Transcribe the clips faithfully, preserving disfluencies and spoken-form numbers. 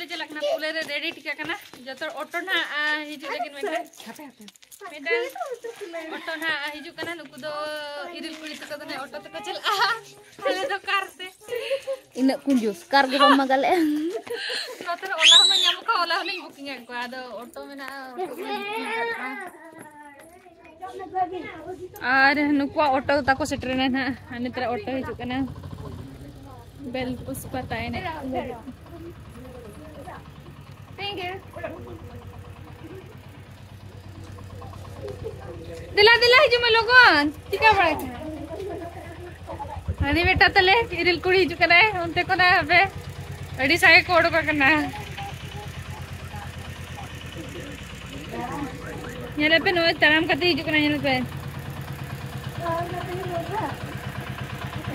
ᱞᱮ ᱪᱟᱞᱟᱜ ᱠᱟᱱᱟ, ᱯᱩᱞᱟᱹ ᱨᱮ ᱨᱮᱰᱤ ᱴᱷᱤᱠᱟ ᱠᱟᱱᱟ᱾ ᱡᱚᱛᱚ ᱚᱴᱳ ᱱᱟᱦᱟᱜ, ᱟ, ᱦᱤᱡᱩᱜ ᱞᱟᱹᱜᱤᱫ ᱢᱮᱱᱠᱷᱟᱱ ᱢᱤᱫᱴᱟᱝ ᱚᱴᱳ ᱱᱟᱦᱟᱜ ᱦᱤᱡᱩᱜ ᱠᱟᱱᱟ᱾ ᱱᱩᱠᱩ ᱫᱚ ᱤᱨᱤᱞ ᱠᱩᱲᱤ ᱛᱟᱠᱚ ᱫᱚ ᱱᱟᱦᱟᱜ ᱚᱴᱳ ᱛᱮᱠᱚ ᱪᱟᱞᱟᱜᱼᱟ, ᱟᱞᱮ ᱫᱚ ᱠᱟᱨ ᱛᱮ᱾ ᱤᱱᱟᱹᱜ ᱠᱩᱧᱡᱩᱥ, ᱠᱟᱨ ᱜᱮ ᱵᱟᱢ ᱢᱟᱜᱟ ᱞᱮᱫᱼᱟ᱾ ᱱᱚᱛᱮ ᱨᱮ ᱚᱞᱟ ᱦᱚᱸ ᱧᱟᱢ ᱠᱚᱣᱟ, ᱚᱞᱟ ᱦᱚᱸᱞᱤᱧ ᱵᱩᱠᱤᱝ ᱟᱫ ᱠᱚᱣᱟ, ᱟᱫᱚ ᱚᱴᱳ ᱢᱮᱱᱟᱜᱼᱟ, ᱚᱴᱳ ᱜᱮᱞᱤᱧ ᱵᱩᱠᱤᱝ ᱟᱠᱟᱫ ᱠᱚᱣᱟ᱾ ᱟᱨ ᱱᱩᱠᱩᱣᱟᱜ ᱚᱴᱳ ᱛᱟᱠᱚ ᱥᱮᱴᱮᱨᱮᱱᱟ ᱱᱟᱦᱟᱜ, ᱟᱨ ᱱᱤᱛᱚᱜ ᱚᱴᱳ ᱦᱤᱡᱩᱜ ᱠᱟᱱᱟ᱾ ᱵᱮᱞ ᱯᱩᱥᱯᱟ ᱛᱟᱭᱱᱮ᱾ ᱫᱮᱞᱟ, ᱫᱮᱞᱟ, ᱦᱤᱡᱩᱜ ᱢᱮ ᱞᱚᱜᱚᱱ᱾ ᱪᱤᱠᱟ ᱵᱟᱲᱟᱭ ᱠᱟᱱᱟ? ᱦᱟᱹᱱᱤ ᱢᱤᱫᱴᱟᱝ ᱛᱟᱞᱮ ᱤᱨᱤᱞ ᱠᱩᱲᱤ ᱦᱤᱡᱩᱜ ᱠᱟᱱᱟᱭ, ᱚᱱᱛᱮ ᱠᱷᱚᱱᱟᱜ ᱦᱟᱯᱮ ᱟᱹᱰᱤ ᱥᱟᱸᱜᱮ ᱠᱚ ᱚᱰᱚᱠ ᱟᱠᱟᱱᱟ᱾ ᱧᱮᱞᱮ ᱯᱮ, ᱱᱚᱜᱼᱚᱭ ᱛᱟᱲᱟᱢ ᱠᱟᱛᱮ ᱦᱤᱡᱩᱜ ᱠᱟᱱᱟ, ᱧᱮᱞᱮ ᱯᱮ᱾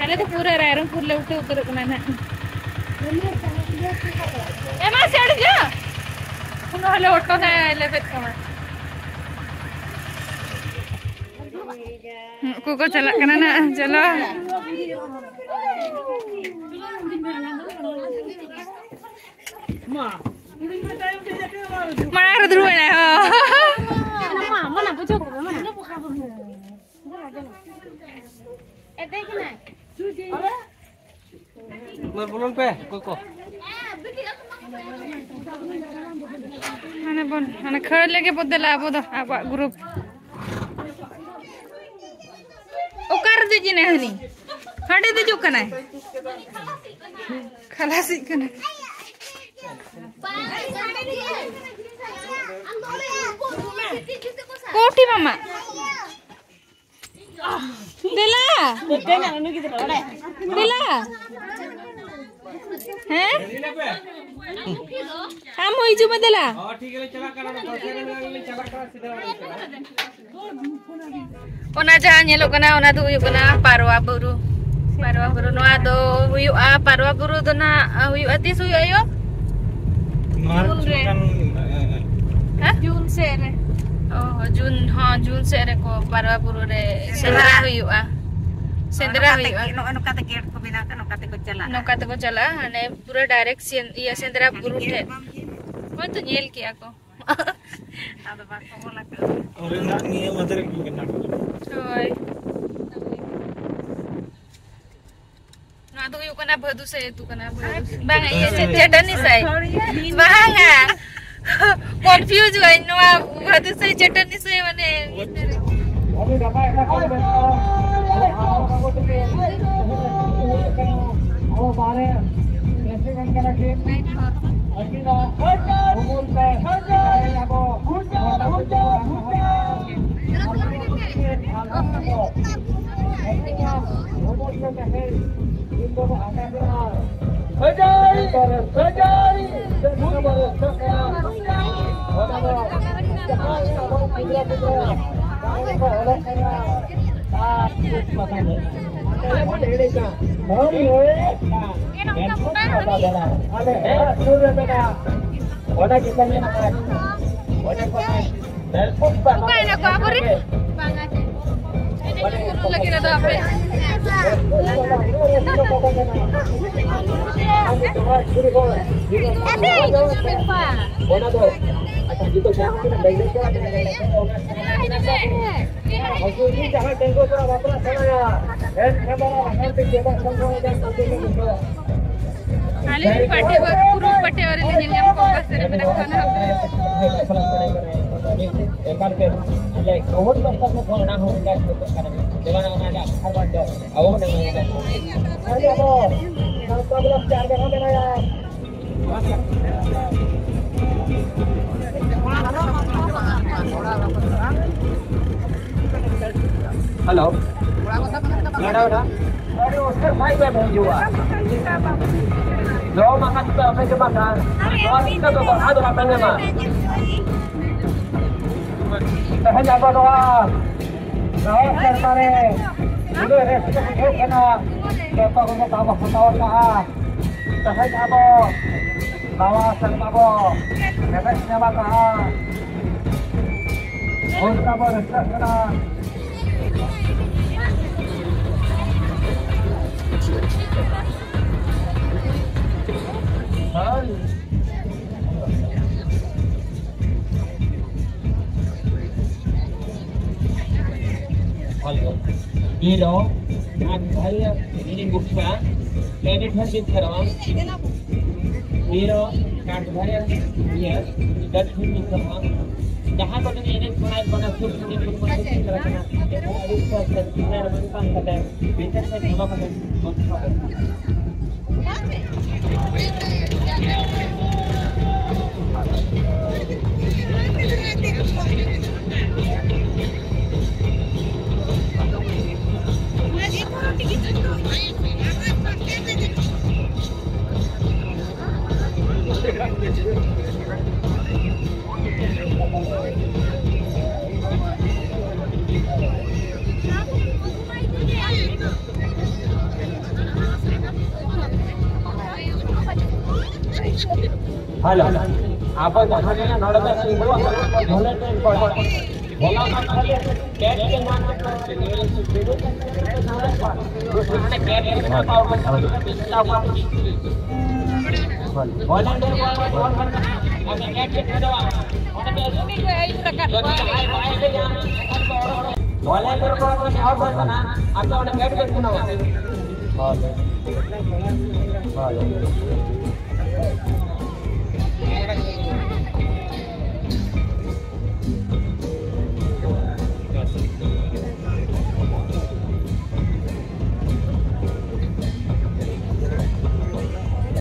ᱟᱞᱮ ᱫᱚ ᱯᱩᱨᱟᱹ ᱨᱟᱭᱨᱚᱝᱯᱩᱨ ᱞᱮ ᱩᱴᱷᱟᱹᱣ ᱩᱛᱟᱹᱨᱚᱜ ᱠᱟᱱᱟ ᱱᱟᱦᱟᱜ᱾ ᱮᱢᱟ ᱥᱮ ᱟᱹᱰᱤ ᱡᱳᱨ᱾ ᱩᱱᱟᱹᱜ ᱦᱚᱞᱮ ᱚᱴᱚ ᱱᱟ ᱞᱮᱵᱮᱫ ᱠᱟᱱᱟ᱾ ᱩᱱᱠᱩ ᱠᱚ ᱪᱟᱞᱟᱜ ᱠᱟᱱᱟ ᱱᱟᱜ, ᱪᱚᱞᱚ᱾ ᱢᱟᱲᱟᱝ ᱨᱮ ᱫᱩᱲᱩᱵ ᱮᱱᱟᱭ, ᱦᱚᱸ᱾ ᱢᱟᱨ ᱵᱚᱞᱚᱱ ᱯᱮ, ᱚᱠᱚᱭ ᱠᱚ᱾ ᱦᱟᱱᱮ ᱵᱚᱱ, ᱦᱟᱱᱮ ᱠᱷᱟᱹᱲ ᱞᱮᱜᱮ ᱵᱚ ᱫᱮᱞᱟ ᱟᱵᱚ ᱫᱚ, ᱟᱵᱚᱣᱟᱜ ᱜᱨᱩᱯ᱾ ᱚᱠᱟᱨᱮ ᱫᱮᱡ ᱮᱱᱟᱭ ᱦᱟᱹᱱᱤ? ᱦᱟᱸᱰᱮ ᱫᱮᱡᱚᱜ ᱠᱟᱱᱟᱭ᱾ ᱠᱷᱟᱞᱟᱥᱤᱜ ᱠᱟᱱᱟᱭ᱾ ᱠᱳᱴᱷᱤ ᱢᱟᱢᱟ᱾ ᱫᱮᱞᱟ᱾ ᱫᱮᱞᱟ᱾ ᱦᱮᱸ? ᱟᱢ ᱦᱚᱸ ᱦᱤᱡᱩᱜ ᱢᱮ ᱫᱮᱞᱟ᱾ ᱚᱱᱟ ᱡᱟᱦᱟᱸ ᱧᱮᱞᱚᱜ ᱠᱟᱱᱟ, ᱚᱱᱟ ᱫᱚ ᱦᱩᱭᱩᱜ ᱠᱟᱱᱟ ᱯᱟᱨᱣᱟ ᱵᱩᱨᱩ᱾ ᱯᱟᱨᱣᱟ ᱵᱩᱨᱩ, ᱱᱚᱣᱟ ᱫᱚ ᱦᱩᱭᱩᱜᱼᱟ, ᱯᱟᱨᱣᱟ ᱵᱩᱨᱩ ᱫᱚ ᱱᱟᱜ ᱦᱩᱭᱩᱜᱼᱟ, ᱛᱤᱥ ᱦᱩᱭᱩᱜᱼᱟ ᱟᱭᱳ? ᱢᱟᱨᱪ ᱡᱩᱱ ᱨᱮ᱾ ᱠᱷᱚᱱ, ᱦᱮᱸ? ᱡᱩᱱ ᱥᱮᱫ ᱨᱮ᱾ ᱚ, ᱡᱩᱱ, ᱦᱚᱸ, ᱡᱩᱱ ᱥᱮᱫ ᱨᱮᱠᱚ ᱯᱟᱨᱣᱟ ᱵᱩᱨᱩ ᱨᱮ ᱥᱮᱸᱫᱽᱨᱟ ᱦᱩᱭᱩᱜᱼᱟ᱾ ᱥᱮᱸᱫᱽᱨᱟ ᱱᱚᱜᱼᱚ ᱱᱚᱝᱠᱟ ᱦᱩᱭᱩᱜᱼᱟ᱾ ᱛᱮ, ᱱᱚᱜᱼᱚ ᱱᱚᱝᱠᱟ ᱛᱮ ᱜᱮᱴ ᱠᱚ ᱵᱮᱱᱟᱣ ᱠᱟᱜᱼᱟ, ᱱᱚᱝᱠᱟ ᱛᱮᱠᱚ ᱪᱟᱞᱟᱜᱼᱟ᱾ ᱱᱚᱝᱠᱟ ᱛᱮᱠᱚ ᱪᱟᱞᱟᱜᱼᱟ, ᱦᱟᱱᱮ ᱯᱩᱨᱟᱹ ᱰᱟᱭᱨᱮᱠᱴ ᱥᱮᱱ-, ᱤᱭᱟᱹ, ᱥᱮᱸᱫᱽᱨᱟ ᱵᱩᱨᱩ ᱴᱷᱮᱡ᱾ ᱦᱳᱭ ᱛᱚ, ᱧᱮᱞ ᱠᱮᱜᱼᱟ ᱠᱚ᱾ ᱟᱫᱚ ᱵᱟᱠᱚ ᱚᱞ ᱟᱠᱟᱫᱟ᱾ ᱚᱸᱰᱮ ᱱᱟᱜ ᱱᱤᱭᱟᱹ ᱢᱟᱫᱷᱮᱨ ᱜᱮ ᱠᱟᱱᱟ᱾ ᱦᱳᱭ᱾ ᱱᱚᱣᱟ ᱫᱚ ᱦᱩᱭᱩᱜ ᱠᱟᱱᱟ ᱵᱷᱟᱹᱫᱩ ᱥᱟᱹᱭ ᱟᱹᱛᱩ ᱠᱟᱱᱟ᱾ ᱵᱷᱟᱹᱫᱩ ᱥᱟᱹᱭ᱾ ᱵᱟᱝᱟ, ᱤᱭᱟᱹ, ᱪᱮᱫ, ᱪᱟᱹᱴᱟᱹᱱᱤ ᱥᱟᱹᱭ᱾ ᱵᱟᱝᱟ᱾ ᱠᱚᱱᱯᱷᱤᱭᱩᱡᱽ ᱦᱩᱭ ᱱᱚᱣᱟ ᱵᱷᱟᱹᱫᱩ ᱥᱟᱹᱭ, ᱪᱟᱹᱴᱟᱹᱱᱤ ᱥᱟᱹᱭ ᱢᱟᱱᱮ᱾ ᱚᱠᱟᱭ ᱱᱟᱠᱚ ᱟᱵᱚᱨᱮᱱ? ᱵᱟᱝᱟ ᱪᱮ᱾ ᱞᱟᱹᱜᱤᱫ ᱟᱫᱚ ᱟᱯᱮ᱾ ᱚᱱᱟ ᱫᱚ, ᱟᱪᱪᱷᱟ, ᱡᱩᱛᱟᱹ ᱡᱟᱦᱟᱸ ᱛᱤᱱᱟᱹᱜ ᱰᱟᱹᱝᱜᱩᱣᱟᱹ ᱠᱚᱲᱟ ᱢᱮᱱᱟᱜ ᱠᱚᱣᱟ, ᱚᱱᱟ ᱦᱚᱸ ᱡᱩᱫᱤ ᱡᱟᱦᱟᱸᱭ ᱰᱟᱹᱝᱜᱩᱣᱟᱹ ᱠᱚᱲᱟ ᱵᱟᱯᱞᱟᱜ ᱥᱟᱱᱟᱭᱟ, ᱦᱮᱡ ᱠᱷᱟᱱ ᱫᱚ ᱚᱱᱟ ᱥᱟᱶᱛᱮ ᱡᱚᱢᱟᱜ ᱥᱚᱝᱜᱨᱚᱦᱚ ᱨᱮᱭᱟᱜ ᱥᱩᱡᱳᱜᱽ ᱮ ᱵᱩᱡᱷᱟᱹᱣᱟ᱾ ᱟᱞᱮ ᱯᱟᱴᱮ ᱵᱟ-, ᱯᱩᱨᱩᱵ ᱯᱟᱴᱮ ᱵᱟᱨᱮ ᱞᱮ ᱧᱮᱞ ᱧᱟᱢ ᱠᱚᱣᱟ, ᱚᱠᱟ ᱥᱮᱫ ᱨᱮ ᱢᱮᱱᱟᱜ ᱠᱚᱣᱟ ᱱᱟᱦᱟᱜ᱾ ᱮᱠᱟᱞ ᱜᱮ, ᱟᱞᱮ ᱠᱷᱚᱵᱚᱨ ᱫᱚᱨᱠᱟᱨ ᱠᱚ ᱯᱷᱳᱱ, ᱚᱱᱟ ᱦᱚᱸ ᱚᱱᱠᱟ ᱜᱮ ᱠᱟᱱᱟ᱾ ᱡᱮᱢᱚᱱ ᱚᱱᱟ ᱨᱮᱭᱟᱜ ᱠᱷᱟᱨ ᱵᱟᱝ ᱫᱚ, ᱟᱵᱚ ᱦᱚᱸ ᱱᱚᱣᱟ ᱜᱮ᱾ ᱟᱞᱮ ᱟᱵᱚ ᱥᱟᱶᱛᱟ ᱵᱞᱚᱠ ᱪᱟᱨ ᱡᱟᱭᱜᱟ ᱢᱮᱱᱟᱭᱟ᱾ ᱦᱮᱞᱳ᱾ ᱱᱚᱰᱮ, ᱱᱚᱰᱮ᱾ ᱟᱹᱰᱤ ᱩᱥᱛᱟᱹᱨ ᱥᱟᱺᱦᱤᱡ ᱵᱮᱱ ᱦᱤᱡᱩᱜᱼᱟ᱾ ᱡᱚᱢ ᱟᱠᱟᱫ ᱯᱮ, ᱟᱯᱮ ᱜᱮ ᱵᱟᱝ ᱠᱷᱟᱱ᱾ ᱱᱚᱣᱟ ᱪᱤᱠᱟᱹ ᱫᱚ ᱫᱚᱦᱲᱟ ᱫᱚ ᱵᱟᱯᱮ ᱧᱟᱢᱟ᱾ ᱛᱮᱦᱮᱧ ᱟᱵᱚ ᱱᱚᱣᱟ ᱱᱟᱣᱟ ᱥᱮᱨᱢᱟ ᱨᱮ ᱩᱱᱟᱹᱜ ᱨᱟᱹᱥᱠᱟᱹ ᱵᱩᱡᱷᱟᱹᱜ ᱠᱟᱱᱟ, ᱡᱚᱛᱚ ᱠᱚᱜᱮ ᱫᱟᱣ ᱵᱚ ᱦᱟᱛᱟᱣ ᱟᱠᱟᱫᱼᱟ᱾ ᱛᱮᱦᱮᱧ ᱟᱵᱚ ᱱᱟᱣᱟ ᱥᱮᱨᱢᱟ ᱵᱚ ᱨᱮᱵᱮᱫ ᱧᱟᱢ ᱟᱠᱟᱫᱼᱟ᱾ ᱚᱱᱠᱟ ᱵᱚ ᱨᱟᱹᱥᱠᱟᱹᱜ ᱠᱟᱱᱟ᱾ ᱦᱳᱭ᱾ Hello. Hero, Kathbhariya, ini buka. Ini hasil karawang. Hero, Kathbhariya, iya, dan hasil karawang. Jahan ko ini, ini mulai pada sub ini pun masih kita kena. Ada sub dan kita ada bukan kata. Bisa saya kalau kata. Hello. ᱟᱵᱚ ᱡᱟᱦᱟᱸ ᱨᱮ ᱱᱚᱰᱮ ᱫᱚ ᱛᱤᱸᱜᱩ ᱟᱠᱟᱱᱟ ᱵᱚᱱ volunteer ᱠᱚᱲᱟ᱾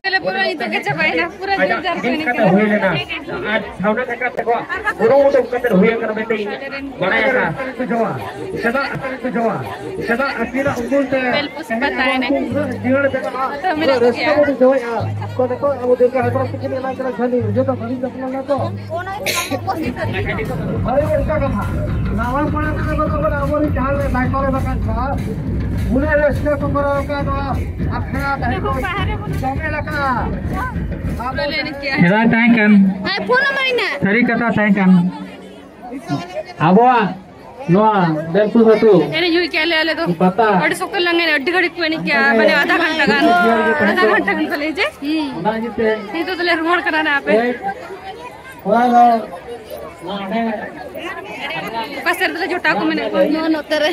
ᱛᱟᱦᱞᱮ ᱯᱩᱨᱟᱹ ᱱᱤᱛᱚᱜ ᱜᱮ ᱪᱟᱵᱟᱭᱮᱱᱟ, ᱯᱩᱨᱟᱹ ᱡᱮ ᱡᱟᱨ ᱠᱚ ᱮᱱᱮᱡ ᱠᱟᱱᱟ᱾ ᱦᱩᱭ ᱞᱮᱱᱟ᱾ ᱟᱨ ᱥᱟᱣᱱᱟ ᱠᱟᱠᱟ ᱛᱟᱠᱚᱣᱟᱜ ᱠᱩᱨᱩᱢᱩᱴᱩ ᱠᱟᱛᱮ ᱦᱩᱭ ᱟᱠᱟᱱᱟ ᱢᱮᱱᱛᱮ ᱤᱧ ᱵᱟᱲᱟᱭ ᱟᱠᱟᱫᱼᱟ᱾ ᱪᱮᱫᱟᱜ, ᱪᱮᱫᱟᱜ ᱟᱹᱠᱤᱱᱟᱜ ᱩᱢᱩᱞ ᱛᱮ ᱵᱮᱞ ᱯᱩᱥᱯᱟ ᱛᱟᱦᱮᱱᱟ᱾ ᱡᱤᱭᱟᱹᱲ ᱢᱮᱱᱟᱜᱼᱟ᱾ ᱛᱚ, ᱢᱮᱱᱟᱜ ᱨᱟᱹᱥᱠᱟᱹ ᱜᱮᱭᱟ᱾ ᱵᱚᱱ ᱵᱩᱡᱷᱟᱹᱣᱮᱫᱼᱟ᱾ ᱛᱚ, ᱱᱤᱛᱚᱜ ᱟᱵᱚ ᱫᱩᱨᱜᱟ ᱦᱮᱢᱵᱨᱚᱢ ᱛᱤᱠᱤᱱ ᱮᱱᱟᱝ ᱠᱟᱱᱟ ᱡᱷᱟᱹᱞᱤ, ᱡᱚᱛᱚ ᱵᱟᱹᱞᱤᱧ ᱵᱟᱯᱞᱟ ᱞᱮᱱᱟ ᱛᱚ᱾ ᱦᱳᱭ, ᱚᱱᱠᱟ ᱠᱟᱛᱷᱟ᱾ ᱱᱟᱣᱟ ᱯᱟᱲᱟ ᱠᱚᱨᱮ ᱫᱚ ᱟᱵᱚᱨᱮᱱ ᱡᱟᱦᱟᱸ ᱞᱮ ᱫᱟᱭᱠᱚ ᱨᱮ ᱵᱟᱠᱷᱟᱱ ᱠᱚ, ᱩᱱᱟᱹᱜ ᱨᱟᱹᱥᱠᱟᱹ ᱠᱚ ᱠᱚᱨᱟᱣ ᱟᱠᱟᱫ ᱱᱚᱣᱟ ᱟᱠᱷᱲᱟ ᱫᱟᱭᱠᱚ ᱫᱚᱢᱮ ᱞᱮᱠᱟ᱾ ᱟᱵᱚ ᱥᱮᱫᱟᱭ ᱛᱟᱦᱮᱸ ᱠᱟᱱ ᱦᱮᱸ, ᱯᱷᱳᱱ ᱟᱢᱟᱭ ᱱᱟ᱾ ᱥᱟᱹᱨᱤ ᱠᱟᱛᱷᱟ ᱛᱟᱦᱮᱸ ᱠᱟᱱ ᱟᱵᱚᱣᱟᱜ ᱱᱚᱣᱟ ᱵᱮᱞᱯᱩᱨ ᱟᱹᱛᱩ ᱮᱱᱮᱡ ᱦᱩᱭ ᱠᱮᱜᱼᱟ ᱞᱮ ᱟᱞᱮ ᱫᱚ᱾ ᱯᱟᱛᱟ᱾ ᱟᱹᱰᱤ ᱥᱚᱠᱛᱚ ᱞᱮ ᱞᱟᱸᱜᱟ ᱮᱱᱟ, ᱟᱹᱰᱤ ᱜᱷᱟᱹᱲᱤᱡ ᱠᱚ ᱮᱱᱮᱡ ᱠᱮᱜᱼᱟ, ᱢᱟᱱᱮ ᱟᱫᱷᱟ ᱜᱷᱚᱱᱴᱟ ᱜᱟᱱ, ᱟᱫᱷᱟ ᱜᱷᱚᱱᱴᱟ ᱜᱟᱱ ᱠᱚ ᱞᱟᱹᱭ ᱡᱮ᱾ ᱚᱱᱟ ᱤᱫᱤ ᱛᱮ ᱱᱤᱛᱚᱜ ᱫᱚᱞᱮ ᱨᱩᱣᱟᱹᱲ ᱠᱟᱱᱟ ᱱᱟ ᱟᱯᱮ᱾ ᱚᱱᱟ ᱫᱚ ᱱᱚᱰᱮ ᱚᱠᱟ ᱥᱮᱫ ᱨᱮ ᱡᱚᱴᱟᱣ ᱠᱚ ᱢᱮᱱᱟᱜ ᱠᱚᱣᱟ? ᱱᱚᱣᱟ ᱱᱚᱛᱮ ᱨᱮ᱾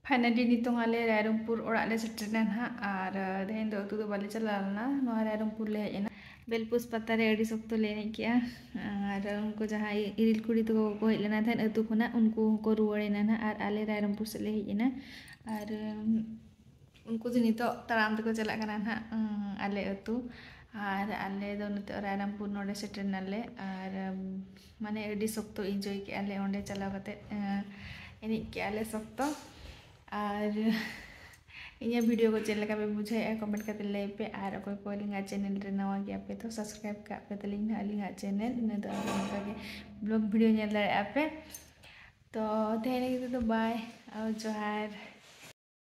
Finally ᱱᱤᱛᱚᱝ ᱟᱞᱮ ᱨᱟᱭᱨᱚᱝᱯᱩᱨ ᱚᱲᱟᱜ ᱞᱮ ᱥᱮᱴᱮᱨ ᱮᱱᱟ ᱱᱟᱦᱟᱜ᱾ ᱟᱨ ᱛᱮᱦᱮᱧ ᱫᱚ ᱟᱹᱛᱩ ᱫᱚ ᱵᱟᱞᱮ ᱪᱟᱞᱟᱣ ᱞᱮᱱᱟ, ᱱᱚᱣᱟ ᱨᱟᱭᱨᱚᱝᱯᱩᱨ ᱞᱮ ᱦᱮᱡ ᱮᱱᱟ᱾ ᱵᱮᱞᱯᱩᱥ ᱯᱟᱛᱟ ᱨᱮ ᱟᱹᱰᱤ ᱥᱚᱠᱛᱚ ᱞᱮ ᱮᱱᱮᱡ ᱠᱮᱜᱼᱟ᱾ ᱟᱨ ᱩᱱᱠᱩ ᱡᱟᱦᱟᱸᱭ ᱤᱨᱤᱞ ᱠᱩᱲᱤ ᱛᱟᱠᱚ ᱠᱚ ᱦᱮᱡ ᱞᱮᱱᱟ ᱛᱟᱦᱮᱸᱫ ᱟᱹᱛᱩ ᱠᱷᱚᱱᱟᱜ, ᱩᱱᱠᱩ ᱦᱚᱸᱠᱚ ᱨᱩᱣᱟᱹᱲ ᱮᱱᱟ ᱱᱟᱦᱟᱜ᱾ ᱟᱨ ᱟᱞᱮ ᱨᱟᱭᱨᱚᱝᱯᱩᱨ ᱥᱮᱫ ᱞᱮ ᱦᱮᱡ ᱮᱱᱟ᱾ ᱟᱨ ᱩᱱᱠᱩ ᱫᱚ ᱱᱤᱛᱚᱜ ᱛᱟᱲᱟᱢ ᱛᱮᱠᱚ ᱪᱟᱞᱟᱜ ᱠᱟᱱᱟ ᱱᱟᱦᱟᱜ, ᱩᱸ, ᱟᱞᱮ ᱟᱹᱛᱩ᱾ ᱟᱨ ᱟᱞᱮ ᱫᱚ ᱱᱤᱛᱚᱜ ᱨᱟᱭᱨᱚᱝᱯᱩᱨ ᱱᱚᱰᱮ ᱥᱮᱴᱮᱨ ᱱᱟᱞᱮ᱾ ᱟᱨ ᱩᱸ, ᱢᱟᱱᱮ ᱟᱹᱰᱤ ᱥᱚᱠᱛᱚ enjoy ᱠᱮᱜᱼᱟ ᱞᱮ ᱚᱸᱰᱮ ᱪᱟᱞᱟᱣ ᱠᱟᱛᱮ, ᱮᱸ, ᱮᱱᱮᱡ ᱠᱮᱜᱼᱟ ᱞᱮ ᱥᱚᱠᱛᱚ᱾ ᱟᱨ ᱤᱧᱟᱹᱜ video ᱠᱚ ᱪᱮᱫ ᱞᱮᱠᱟ ᱯᱮ ᱵᱩᱡᱷᱟᱹᱣᱮᱫᱼᱟ comment ᱠᱟᱛᱮ ᱞᱟᱹᱭ ᱯᱮ᱾ ᱟᱨ ᱚᱠᱚᱭ ᱠᱚ ᱟᱹᱞᱤᱧᱟᱜ channel ᱨᱮ ᱱᱟᱣᱟ ᱜᱮᱭᱟ ᱯᱮ ᱛᱚ subscribe ᱠᱟᱜ ᱯᱮ ᱛᱟᱹᱞᱤᱧ ᱱᱟᱦᱟᱜ ᱟᱹᱞᱤᱧᱟᱜ channel᱾ ᱤᱱᱟᱹ ᱫᱚ ᱟᱨ ᱱᱚᱝᱠᱟ ᱜᱮ vlog video ᱧᱮᱞ ᱫᱟᱲᱮᱭᱟᱜᱼᱟ ᱯᱮ᱾ ᱛᱚ ᱛᱮᱦᱮᱧ ᱞᱟᱹᱜᱤᱫ ᱛᱮᱫᱚ bye ᱟᱨ ᱡᱚᱦᱟᱨ᱾